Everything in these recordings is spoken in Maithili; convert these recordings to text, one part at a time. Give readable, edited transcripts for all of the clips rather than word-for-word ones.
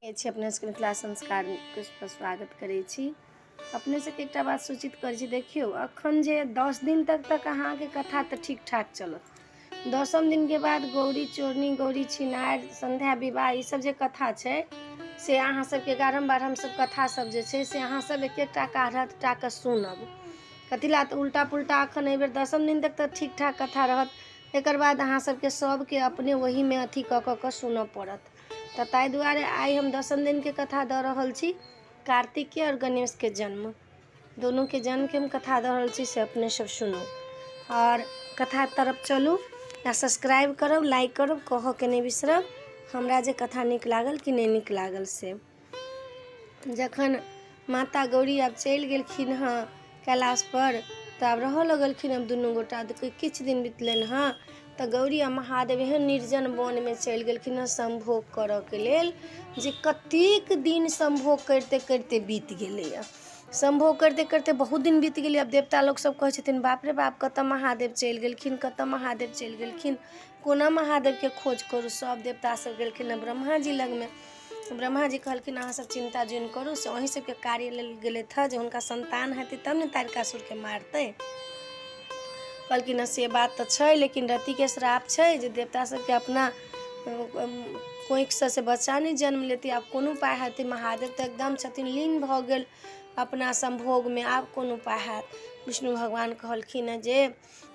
अछि अपने सबके मिथिला संस्कारके स्वागत करै छी। अपने सबके एकटा बात सूचित करै छी। देखियौ, अखन जे 10 दिन तक तक अहाँके कथा तऽ ठीक ठाक चलत, 10म दिनके बाद गौरी चोरनी, गौरी छिनार, सन्ध्या विवाह, ई सब जे कथा छै से अहाँ सबके 11म 12म सब कथा सब जे छै से अहाँ सब एक एकटा काढ़त टाके सुनब। कथी लए तऽ उल्टा पुल्टा अखन एहिबेर 10म दिन तक तऽ ठीक ठाक कथा रहत, एकर बाद अहाँ सबके सबके अपने ओहीमे अथी कऽ कऽ कऽ सुनऽ पड़त। तऽ ताहि दुआरे आइ हम 10म दिनके कथा दऽ रहल छी। कार्तिकके आओर गणेशके जन्म, दुनूके जन्मके हम कथा दऽ रहल छी, से अपने सब सुनू आओर कथा तरफ चलू। आ सब्सक्राइब करब, लाइक करब, कहऽके नहि बिसरब हमरा जे कथा नीक लागल कि नहि नीक लागल। से जखन माता गौरी आब चलि गेलखिन हँ कैलाशपर तऽ आब रहऽ लगलखिन। आब दुनू गोटा किछु दिन बितलनि हँ तऽ गौरी आ महादेव एहन निर्जन वनमे चलि गेलखिन हँ सम्भोग करऽके लेल, जे कतेक दिन सम्भोग करिते करिते बीत गेलैए। सम्भोग करिते करिते बहुत दिन बीत गेलै। आब देवता लोक सब कहै छथिन, बाप रे बाप, कतऽ महादेव चलि गेलखिन, कतऽ महादेव चलि गेलखिन, कोना महादेवके खोज करू? सब देवता सब गेलखिन हँ ब्रह्माजी लगमे। ब्रह्माजी कहलखिन, अहाँ सब चिन्ता जुनि करू, से अहीं सबके कार्य लेल गेलथि हँ जे हुनका सन्तान हेतै तब ने तारकासुरके मारतै। कहलखिन हँ, से बात तऽ छै, लेकिन रतिके श्राप छै जे देवता सबके अपना कोखिसँ से बच्चा नहि जन्म लेतै। आब कोन उपाय हेतै? महादेव तऽ एकदम छथिन लीन भऽ गेल अपना सम्भोगमे, आब कोन उपाय हैत? विष्णु भगवान कहलखिन हँ जे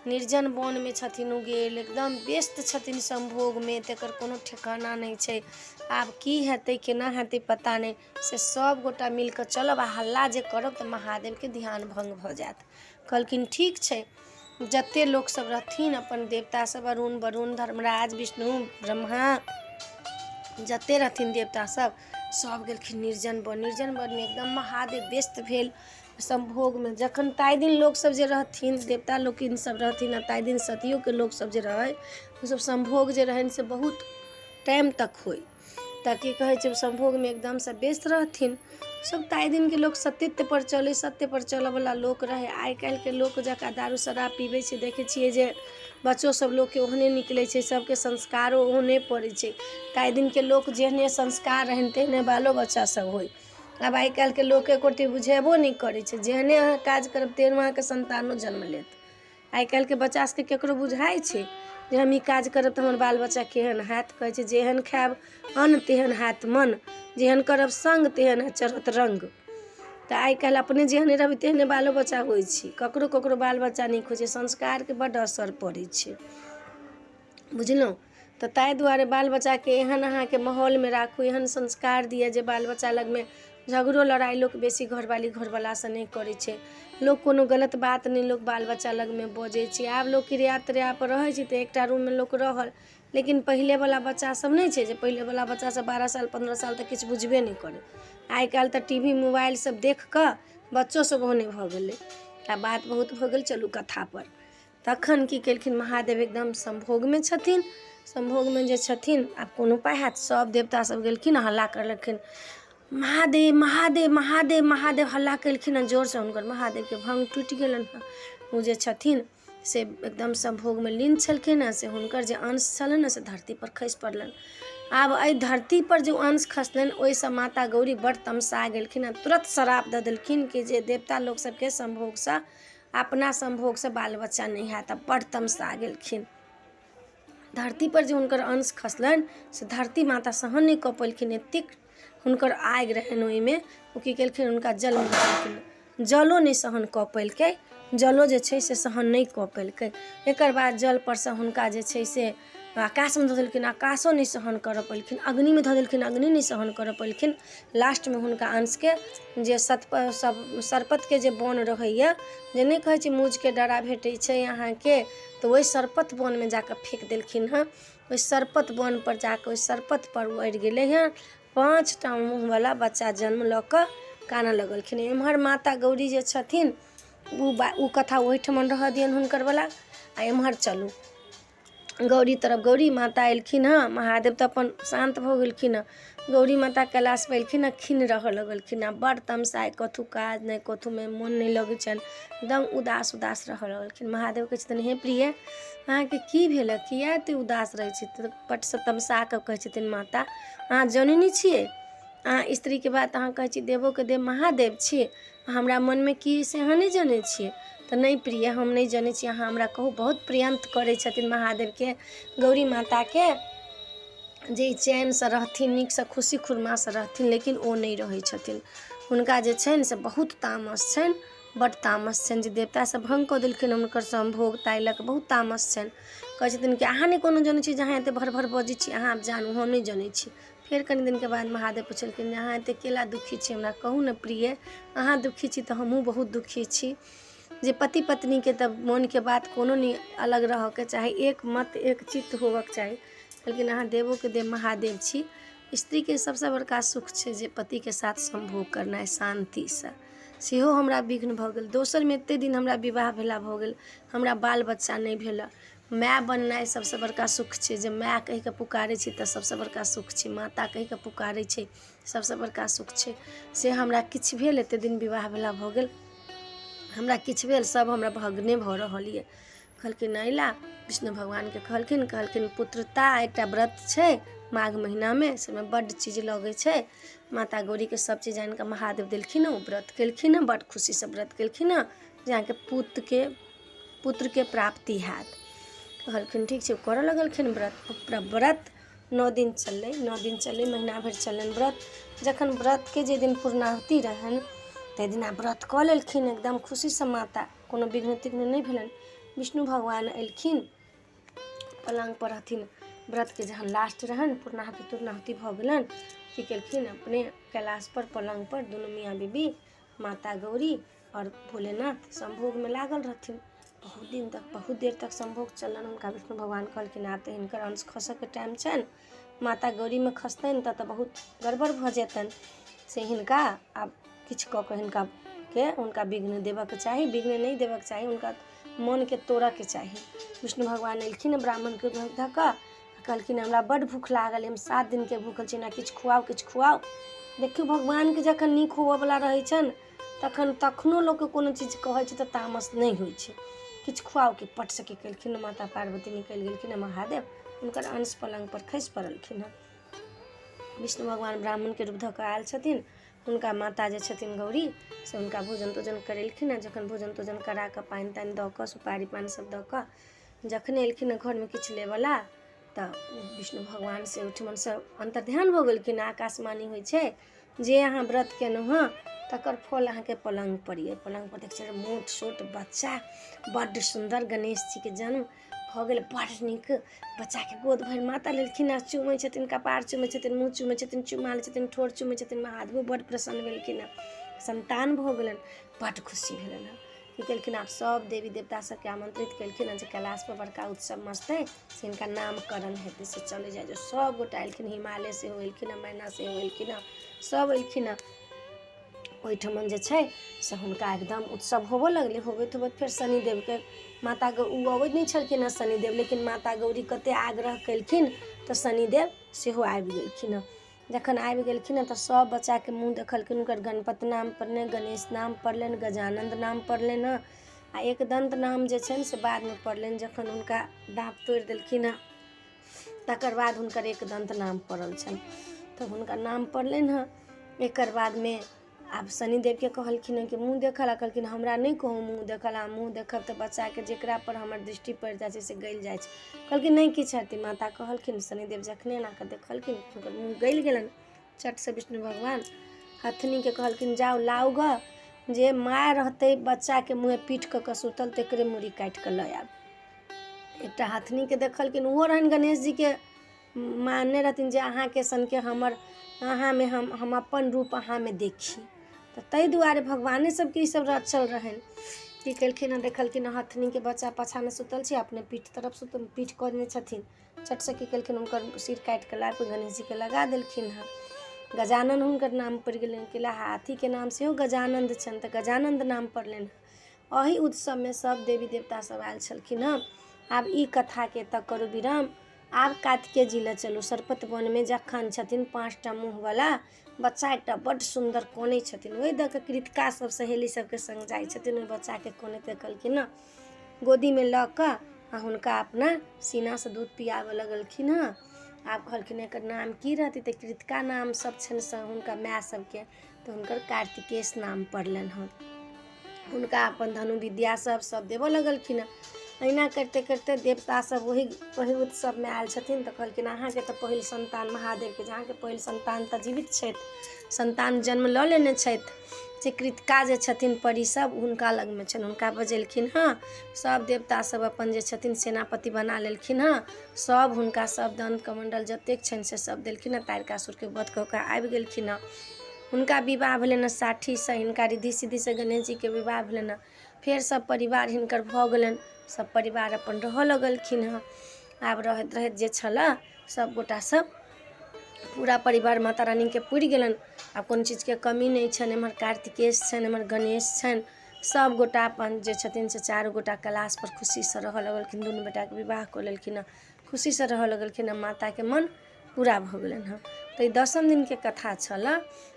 निर्जन वनमे छथिन ओ गेल, एकदम व्यस्त छथिन सम्भोगमे, तकर कोनो ठेकाना नहि छै। आब की हेतै, केना हेतै, पता नहि। से सब गोटा मिल कऽ चलब आ हल्ला जे करब तऽ महादेवके ध्यान भङ्ग भऽ जायत। कहलखिन ठीक छै। जते लोक सब रहथिन अपन देवता सब, अरुण वरुण, धर्मराज, विष्णु, ब्रह्मा, जते रहथिन देवता सब, सब गेलखिन निर्जन वन। निर्जन वनमे एकदम महादेव व्यस्त भेल सम्भोगमे। जखन ताहि दिन लोकसभ जे रहथिन, देवता लोकिन सब रहथिन, आ ताहि दिन सतियोके लोकसभ जे रहै, ओसभ सम्भोग जे रहनि से बहुत टाइम तक होइ। तऽ की कहै छै, सम्भोगमे एकदमसँ व्यस्त रहथिन सब। ताहि दिनके लोक सत्यत्वपर चलै, सत्यपर चलऽवला लोक रहै। आइ काल्हिके लोक जकाँ दारू शराब पीबै छै, देखै छियै जे बच्चो सब लोकके ओहने निकलै छै, सबके संस्कारो ओहने पड़ै छै। ताहि दिनके लोक जेहने संस्कार रहनि तेहने बालो बच्चा सब होइ। आब आइ काल्हिके लोक एको रत्ती बुझेबो नहि करै छै। जेहने अहाँ काज करब तेहन अहाँके सन्तानो जन्म लेत। आइ काल्हिके बच्चा सबके ककरो बुझाइ छै जे हम ई काज करब तऽ हमर बाल बच्चा केहन हैत? कहै छै, जेहन खायब अन्न तेहन हैत मन, जेहन करब सङ्ग तेहन चढ़त रङ्ग। तऽ आइ काल्हि अपने जेहने रहबै तेहने बालो बच्चा होइ छै। ककरो ककरो बाल बच्चा नीक होइ छै। संस्कारके बड्ड असर पड़ै छै, बुझलहुँ? तऽ ताहि दुआरे बाल बच्चाके एहन अहाँके माहौलमे राखू, एहन संस्कार दिअ जे बाल बच्चा लगमे झगड़ो लड़ाइ लोक बेसी घरवाली घरवलासँ नहि करै छै। लोक कोनो गलत बात नहि लोक बाल बच्चा लगमे बजै छै। आब लोक किराया तिरायापर रहै छै तऽ एकटा रूममे लोक रहल, लेकिन पहिलेवला बच्चा सब नहि छै जे पहिलेवला बच्चा सब 12 साल 15 साल तक किछु बुझबे नहि करै। आइ काल्हि तऽ टी वी मोबाइल सब देख कऽ बच्चो सब ओहने भऽ गेलै। आ बात बहुत भऽ गेल, चलू कथापर। तखन की केलखिन? महादेव एकदम सम्भोगमे छथिन। सम्भोगमे जे छथिन, आब कोन उपाय हैत? सभ देवता सब गेलखिन, हल्ला करलखिन, महादेव महादेव महादेव महादेव। हल्ला केलखिन हँ जोरसँ, हुनकर महादेवके भङ्ग टूटि गेलनि हँ। ओ जे छथिन से एकदम सम्भोगमे लीन छलखिन हँ, से हुनकर जे अंश छलनि ने से धरतीपर खसि पड़लनि। आब एहि धरतीपर जे ओ अंश खसलनि, ओहिसँ माता गौरी बड्ड तमसा गेलखिन हँ। तुरन्त श्राप दऽ देलखिन कि जे देवता लोक सबके सम्भोगसँ, अपना सम्भोगसँ बाल बच्चा नहि हैत। आ बड्ड तमसा गेलखिन। धरतीपर जे हुनकर अंश खसलनि से धरती माता सहन नहि कऽ पेलखिन, एतेक हुनकर आगि रहनि ओहिमे। ओ की केलखिन? हुनका जलमे देलखिन, जलो नहि सहन कऽ पेलकै, जलो जे छै से सहन नहि कऽ पेलकै। एकर बाद जलपर सँ हुनका जे छै से आकाशमे धऽ देलखिन, आकाशो नहि सहन करऽ पेलखिन। अग्निमे धऽ देलखिन, अग्नि नहि सहन करऽ पेलखिन। लास्टमे हुनका अंशके जे सत सब सरपतके जे वन रहैए, जे नहि कहै छै मूजके डरा भेटै छै अहाँके, तऽ ओहि सरपत वनमे जाकऽ फेक देलखिन हँ। ओहि सरपत वनपर जाकऽ ओहि सरपतपर ओ अड़ि गेलै हँ। 5टा मुँहवला बच्चा जन्म लऽ कऽ कानऽ लगलखिन। एम्हर माता गौरी जे छथिन, ओ कथा ओहिठमन रहऽ दियौन हुनकरवला, आ एम्हर चलू गौरी तरफ। गौरी माता एलखिन हँ। महादेव तऽ अपन शान्त भऽ गेलखिन हँ। गौरी माता कैलाशपर एलखिन हँ, खिन्न रहऽ लगलखिन हँ, बड़ तमसाय, कथू काज नहि, कथूमे मोन नहि लगै छनि, एकदम उदास उदास रहऽ लगलखिन। महादेव कहै छथिन, हे प्रिय, अहाँके की भेल हँ? किया एते उदास रहै छी? तऽ पटसँ तमसा कऽ कहै छथिन, माता, अहाँ जननी छियै। अहाँ स्त्रीके बात अहाँ कहै छी देवोके देव महादेव छी हमरा मनमे की से अहाँ नहि जनै छियै। तऽ नहि प्रिय, हम नहि जनै छी, अहाँ हमरा कहू। बहुत प्रयत्न करै छथिन महादेवके, गौरी माताके, जे ई चैनसँ रहथिन, नीकसँ खुशी खुरमासँ रहथिन, लेकिन ओ नहि रहै छथिन। हुनका जे छनि से बहुत तामस छनि, बड्ड तामस छनि जे देवता सब भङ्ग कऽ देलखिन हुनकर सम्भोग, ताहि लऽ कऽ बहुत तामस छनि। कहै छथिन कि अहाँ नहि कोनो जनै छी जे अहाँ एतेक भर भर बजै छी, अहाँ आब जानू, हम नहि जनै छी। फेर कनि दिनके बाद महादेव पुछलखिन जे अहाँ एतेक केला दुखी छी, हमरा कहू ने प्रिय, अहाँ दुखी छी तऽ हमहूँ बहुत दुखी छी। जे पति पत्नीके तऽ मोनके बात कोनो नहि अलग रहऽके चाही, एक मत एक चित्त होबऽके चाही। कहलखिन अहाँ देवोके देव महादेव छी, स्त्रीके सबसँ बड़का सुख छै जे पतिके साथ सम्भोग करनाइ शान्तिसँ, सेहो हमरा विघ्न भऽ गेल। दोसरमे एतेक दिन हमरा विवाह भेला भऽ गेल, हमरा बाल बच्चा नहि भेल। माय बननाइ सबसँ बड़का सुख छै, जे माय कहि कऽ पुकारै छै तऽ सबसँ बड़का सुख छै, माता कहि कऽ पुकारै छै सबसँ बड़का सुख छै। से हमरा किछु भेल, एतेक दिन विवाह भेला भऽ गेल, हमरा किछु भेल, सब हमरा भग्ने भऽ रहल यऽ। कहलखिन अइला विष्णु भगवानके कहलखिन, कहलखिन पुत्रता एकटा व्रत छै माघ महिनामे, से ओहिमे बड्ड चीज लगै छै। माता गौरीके सब चीज आनिकऽ महादेव देलखिन हँ, ओ व्रत केलखिन हँ, बड्ड खुशीसँ व्रत केलखिन हँ जे अहाँके पुतके पुत्रके प्राप्ति हैत। कहलखिन ठीक छै, करऽ लगलखिन व्रत। पूरा व्रत 9 दिन चललै, 9 दिन चललै, महीना भरि चललनि व्रत। जखन व्रतके जाहि दिन पूर्णाहुति रहनि ताहि दिना व्रत कऽ लेलखिन एकदम खुशीसँ माता, कोनो विघ्न तिघ्न नहि भेलनि। विष्णु भगवान एलखिन, पलङ्गपर रहथिन, व्रतके जहन लास्ट रहनि, पूर्णाहुति तुर्णाहुति भऽ गेलनि, की केलखिन अपने कैलाशपर पलङ्गपर दुनू मियाँ बीबी माता गौरी आओर भोलेनाथ सम्भोगमे लागल रहथिन। बहुत दिन तक, बहुत देर तक सम्भोग चललनि हुनका। विष्णु भगवान कहलखिन आब तऽ हिनकर अंश खसऽके टाइम छनि, माता गौरीमे खसतनि तऽ बहुत गड़बड़ भऽ जेतनि, से हिनका आब किछु कऽ कऽ हिनका के हुनका विघ्न देबऽके चाही, विघ्न नहि देबऽके चाही, हुनका मोनके तोड़ऽके चाही। विष्णु भगवान एलखिन ब्राह्मणके रूप धऽ कऽ, कहलखिन हमरा बड्ड भूख लागल, हम 7 दिनके भूखल छी, हमरा किछु खुआउ, किछु खुआउ। देखियौ भगवानके जखन नीक होबऽवला रहै छनि तखन तखनो लोकके कोनो चीज कहै छै तऽ तामस नहि होइ छै। किछु खुआउ कि पटसँ की केलखिन माता पार्वती निकलि गेलखिन महादेव, हुनकर अंश पलङ्गपर खसि पड़लखिन हँ। विष्णु भगवान ब्राह्मणके रूप धऽ कऽ आयल छथिन, हुनका माता जे छथिन गौरी से हुनका भोजन तोजन करेलखिन हँ। जखन भोजन तोजन करा कऽ पानि तानि दऽ कऽ सुपारी पान सब दऽ कऽ जखने एलखिन हँ घरमे किछु लेबऽला तऽ विष्णु भगवान से ओहिठमनसँ अन्तर्ध्यान भऽ गेलखिन। आकाशवाणी होइ छै जे अहाँ व्रत केलहुँ हँ तकर फल अहाँके पलङ्गपर यऽ। पलङ्गपर देखै छियै मोट सोट बच्चा, बड्ड सुन्दर गणेश जीके जन्म भऽ गेल, बड्ड नीक बच्चाके गोद भरि माता लेलखिन आ चूमै छथिन, कपार चूमै छथिन, मुँह चूमै छथिन, चुमा लै छथिन, ठोर चूमै छथिन। महादेवो बड्ड प्रसन्न भेलखिन हँ, सन्तान भऽ गेलनि, बड्ड खुशी भेलनि हँ। की केलखिन आब सब देवी देवता सबके आमंत्रित केलखिन हँ जे कैलाशपर बड़का उत्सव मचतै से हिनका नामकरण हेतै, से चलै जाइ जो। सब गोटा एलखिन, हिमालय सेहो एलखिन हँ, मैना सेहो एलखिन हँ, सब एलखिन हँ। ओहिठमन जे छै से हुनका एकदम उत्सव होबऽ लगलै। होबैत होबैत फेर शनिदेवके माता गौ ओ अबैत नहि छलखिन हँ शनिदेव, लेकिन माता गौरी कते आग्रह केलखिन तऽ शनिदेव सेहो आबि गेलखिन हँ। जखन आबि गेलखिन हँ तऽ सब बच्चाके मुँह देखलखिन, हुनकर गणपति नाम पड़लनि, गणेश नाम पड़लनि, गजानन्द नाम पड़लनि हँ, आ एकदन्त नाम जे छनि से बादमे पड़लनि जखन हुनका दाँत तोड़ि देलखिन हँ तकर बाद हुनकर एकदन्त नाम पड़ल छनि। तऽ हुनका नाम पड़लनि हँ। एकर बादमे आब शनिदेवके कहलखिन हँ कि मुँह देखऽ लए, कहलखिन हमरा नहि कहू मुँह देखऽ लए, मुँह देखब तऽ बच्चाके जकरापर हमर दृष्टि पड़ि जाइ छै से गलि जाइ छै। कहलखिन नहि किछु हेतै। माता कहलखिन, शनिदेव जखने एना कऽ देखलखिन हुनकर मुँह गलि गेलनि। चटसँ विष्णु भगवान हथिनीके कहलखिन जाउ लाउ गऽ, जे माय रहतै बच्चाके मुँहे पीठ कऽ कऽ सुतल तकरे मूड़ी काटि कऽ लऽ आयब। एकटा हथिनीके देखलखिन, ओहो रहनि गणेश जीके मानने रहथिन जे अहाँके सनके हमर अहाँमे हम अपन रूप अहाँमे देखी, तऽ ताहि दुआरे भगवाने सबके ईसब रचल रहनि। की केलखिन हँ देखलखिन हँ हथिनीके बच्चा पाछाँमे सुतल छै, अपने पीठ तरफ सुतल पीठ कऽ देने छथिन। चटसँ की केलखिन हुनकर सिर काटिकऽ लाबिकऽ गणेश जीके लगा देलखिन हँ। गजानन हुनकर नाम पड़ि गेलनि, कैला हाथीके नाम सेहो गजानन्द छनि तऽ गजानन्द नाम पड़लनि हँ। एहि उत्सवमे सब देवी देवता सब आयल छलखिन हँ। आब ई कथाके एतऽ करू विराम। आब कातिके जी लए चलू सरपत वनमे जखन छथिन 5टा मुँहवला बच्चा एकटा बड्ड सुन्दर कनै छथिन, ओहि दऽ कऽ कृतिका सब सहेली सबके सङ्ग जाइ छथिन, ओहि बच्चाके कनैत देखलखिन हँ, गोदीमे लऽ कऽ आ हुनका अपना सीनासँ दूध पियाबऽ लगलखिन हँ। आब कहलखिन एकर नाम की रहतै? तऽ कृतिका नाम सब छनि हुनका माय सबके, तऽ हुनकर कार्तिकेश नाम पड़लनि हँ। हुनका अपन धनु विद्या सब सब देबऽ लगलखिन हँ। एहिना करिते करिते देवता सब ओहि ओहि उत्सवमे आयल छथिन, तऽ कहलखिन अहाँके तऽ पहिल सन्तान, महादेवके जे अहाँके पहिल सन्तान तऽ जीवित छथि, सन्तान जन्म लऽ लेने छथि, से कृतिका जे छथिन परी सब हुनका लगमे छनि। हुनका बजेलखिन हँ। सब देवता सब अपन जे छथिन सेनापति बना लेलखिन हँ। सब हुनका सब दंत कमंडल जतेक छनि से सब देलखिन हँ। तारकासुरके वध कऽ कऽ आबि गेलखिन हँ। हुनका विवाह भेलनि हँ साठीसँ, हिनका रिद्धि सिद्धिसँ गणेश जीके विवाह भेलनि हँ। फेर सब परिवार हिनकर भऽ गेलनि, सब परिवार अपन रहऽ लगलखिन हँ। आब रहैत रहैत जे छलऽ सब गोटा सब पूरा परिवार माता रानीके पुरि गेलनि। आब कोनो चीजके कमी नहि छनि। एम्हर कार्तिकेश छनि, एम्हर गणेश छनि, सब गोटा अपन जे छथिन से चारू गोटा कैलाशपर खुशीसँ रहऽ लगलखिन। दुनू बेटाके विवाह कऽ लेलखिन हँ, खुशीसँ रहऽ लगलखिन हँ। माताके मन पूरा भऽ गेलनि हँ। तऽ ई दसम दिनके कथा छलऽ।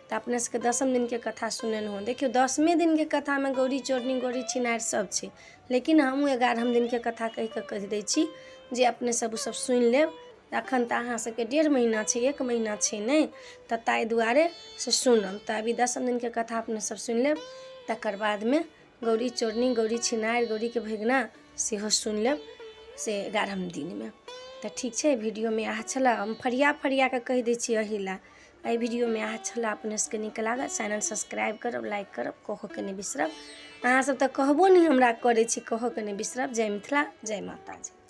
तऽ अपने सबके दसम दिनके कथा सुनेलहुँ हँ। देखियौ, दसमे दिनके कथामे गौरी चोरनी, गौरी छिनारि सब छै, लेकिन हमहूँ 11म दिनके कथा कहि कऽ कहि दै छी जे अपने सब ओसब सुनि लेब। एखन तऽ अहाँ सबके 1.5 महीना छै, 1 महीना छै नहि तऽ ताहि दुआरे से सुनब। तऽ अभी दसम दिनके कथा अपने सब सुनि लेब, तकर बादमे गौरी चोरनी, गौरी छिनारि, गौरीके भगिना सेहो सुनि लेब से 11म दिनमे। तऽ ठीक छै, वीडियोमे इएह छलए। हम फरिया फरिया कऽ कहि दै छी एहि लए। एहि वीडियोमे इएह छलए। अपने सबके नीक लागल, चैनल सब्सक्राइब करब, लाइक करब, कहऽके नहि बिसरब। अहाँ सब तऽ कहबो नहि हमरा करै छी, कहऽके नहि बिसरब। जय मिथिला, जय माताजी।